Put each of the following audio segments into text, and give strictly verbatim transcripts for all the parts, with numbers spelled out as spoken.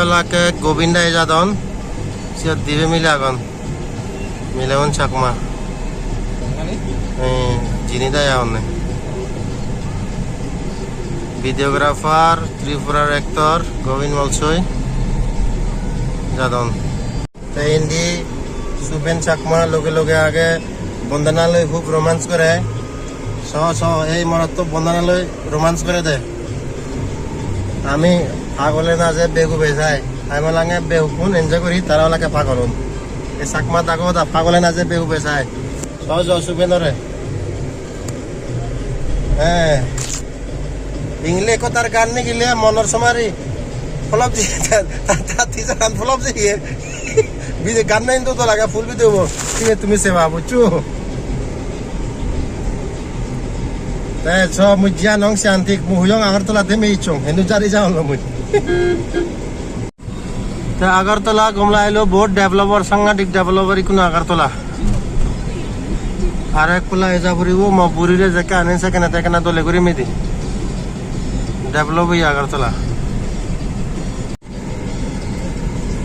Lake Govinda ejadon, siyot dibe mile agon, mileun Chakma. Eh, jini dai agonne. Videographer, Tripurar actor Govind Molsoi jadon. Te indi Suben Chakma loge loge age, Bondana loi hub romance gore. So, so, ei morotto Bondana loi romance gore de. Ami pagole na je begube sai. Ami malange begukkun enjoy guri, tara olake pagolun. Ei Chakma dago da pagole na je begube sai. So, so, Subenore. He. Ingle ekko tar gan nigile monor somari. Flop je, ta, ta, ta teaser an flop je ye. Bide gan nai to laga full video bo. Tumi, tumi seba buccho. Te so mui jianong siantik mui huyong Agartala te me ichong. Henu jari jaon lo mui. Te Agartala gomla elo, bahut develop or, sangadik develop or ikkunu Agartala. Aro ek polla eja puribo, mo burire jekke anin sekkene tekkene dole guri midi. Develop oye Agartala.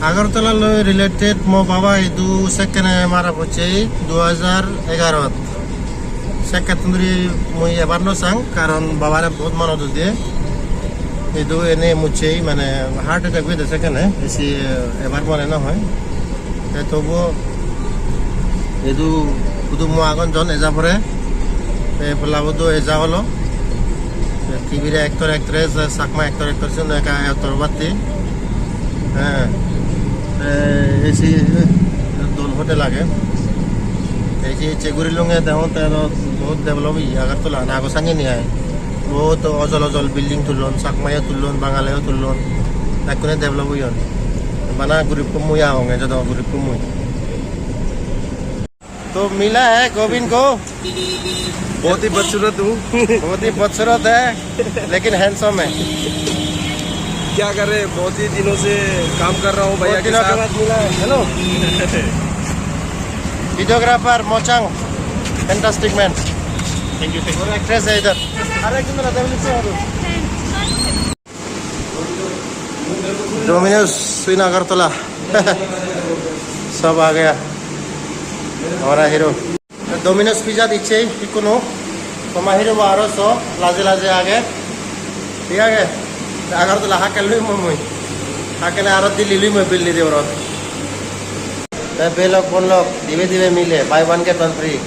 Agartala loi related mo baba idu sekkene mara pocche du hajar egarot. Sekkettun duri mui ebar no sang, karon babare bahut monot ude. Idu ene mucchei, mane heart attack oide sekkene, besi ebar mone no hoi. Te tobuo idu hudu mo agon jon eja pore. Te polla hudu eja olo. Te T V re actor actress, Chakma actor actress un ekka actor batti. He. Te A C dol hotel age. Te je che guri lunge degongotte aro bahut develop oye Agartala, nago sange ni ai. Bahut ojol ojol building tullon, Chakmayo tullon, Bangaleyo tullon. Ekkune develop oyon. Bana group-po mui agonge, jodo group-po mui. तो मिला है गोविंद को। बहुत ही बदसूरत हूँ। बहुत ही बदसूरत है, लेकिन हैंडसम है। क्या करे, बहुत ही दिनों से काम कर रहा हूँ भैया बहुत के दिनों के साथ। बाद मिला है। Hello. Videographer Mochang, fantastic man। Thank you, thank you। और एक्ट्रेस है इधर। अरे, एक दिन रहता है, Domino's in Agartala। सब आ गया हमारा hero. Domino's pizza dicche ikkunu, toma hero bo aro so, laje laje age, thik age? Agartala hakke loi mui mui, hakke aro Delhi loi mui Delhi de orot. Te bhei lok bon lok, dibe dibe mile, buy one get one free।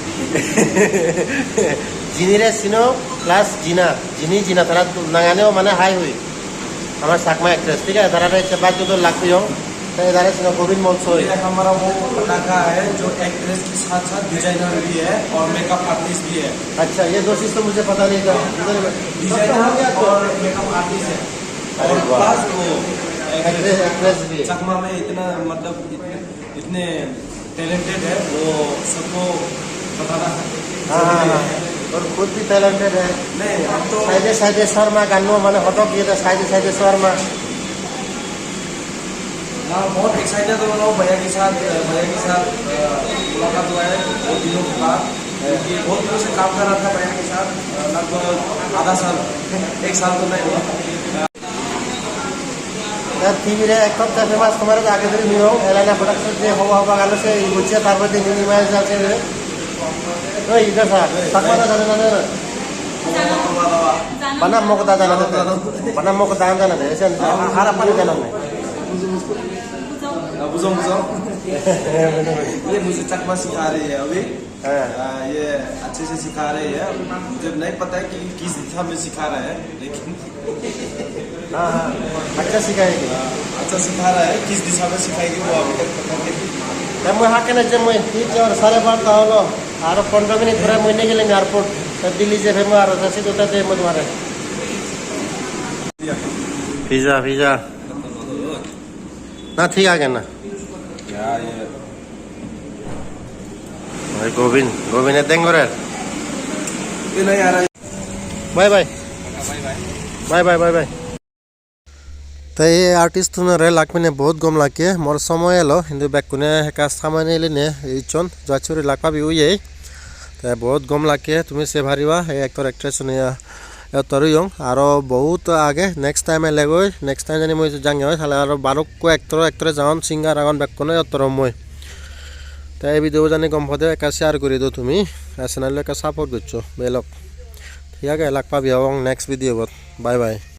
Jinire sino plus Jina, Jini Jina, tara nanganiyo mane hai hui. Amar Chakma actress, thik age? Tarare ecche bajjo dol lageyong. Te edare sino Govind Molsoi. ये हमारा वो पटाखा है जो एक्ट्रेस के साथ साथ डिजाइनर भी है और मेकअप आर्टिस्ट भी है। अच्छा, ये दो चीज तो मुझे पता नहीं था। इधर में। सब तो हो गया डिजाइनर तो। और मेकअप आर्टिस्ट है। अरे और वाह। प्लस वो एक्ट्रेस, एक्ट्रेस भी है। चकमा में इतना, मतलब, इतने, इतने टैलेंटेड है, वो सबको बताना हाँ, हाँ, जरूरी हाँ। है। और खुद भी टैलेंटेड है। नहीं, हम तो साइडे साइडे शर्मा गानो माने हटक ये था, साइडे साइडे शर्मा। हाँ, बहुत एक्साइटेड हो रहा हूँ भैया के साथ, भैया के साथ, अ, मुलाकात हुआ है बहुत दिनों के बाद। हाँ। क्योंकि बहुत दिनों से काम कर रहा था भैया के साथ, अ, लगभग आधा साल, एक साल तो नहीं हुआ। T V re ek hopta famous, tomare age dhori niyom, Elena Production je hoba hoba gano se ibuche, tar pore din din image ache re. Oi, ida sa, Chakma da jane na? Bana mok da jane na? Bana mok da jane na? Ese harap pani jane na? बुझो, बुझो। ये मुझे चकमा सिखा रही है अभी। हाँ। आ, ये अच्छे से सिखा रही है। मुझे नहीं पता है कि किस दिशा में सिखा रहा है, लेकिन हाँ, हाँ, अच्छा सिखाएगी। हाँ, अच्छा सिखा रहा है, किस दिशा में सिखाएगी वो अभी तक पता नहीं। Te mui hakkene je mui teacher sare barta olo, aro pondro minute pore mui nigilem airport. Te Delhi je pem aro, te sidu te dem mui tomare. Pizza, pizza. Na, thik age na. क्या ये? Oi, Govind, Govind e deng gorer. ये नहीं आ रहा है। Bye bye। Bye bye, bye bye। Te ei artist unore lak pine bahut gom lakke, mor somoy elo, hintu bekkune ekka samay nilene icchon, jachuri lak pabi oye. Te bahut gom lakke, tumi se pariba, ei actor actress une ya Ettor oyong, aro bohut age, next time elegoi, next time jani mui jange oi, tale aro balukko actor, actress agon, singer agon, bekkune ettor om mui. Te ei video bo jani gom pode ekka share guri do tumi, ar channel lo ekka support goccho, belok. Thik age, lak pabi obong next video bot. Bye bye.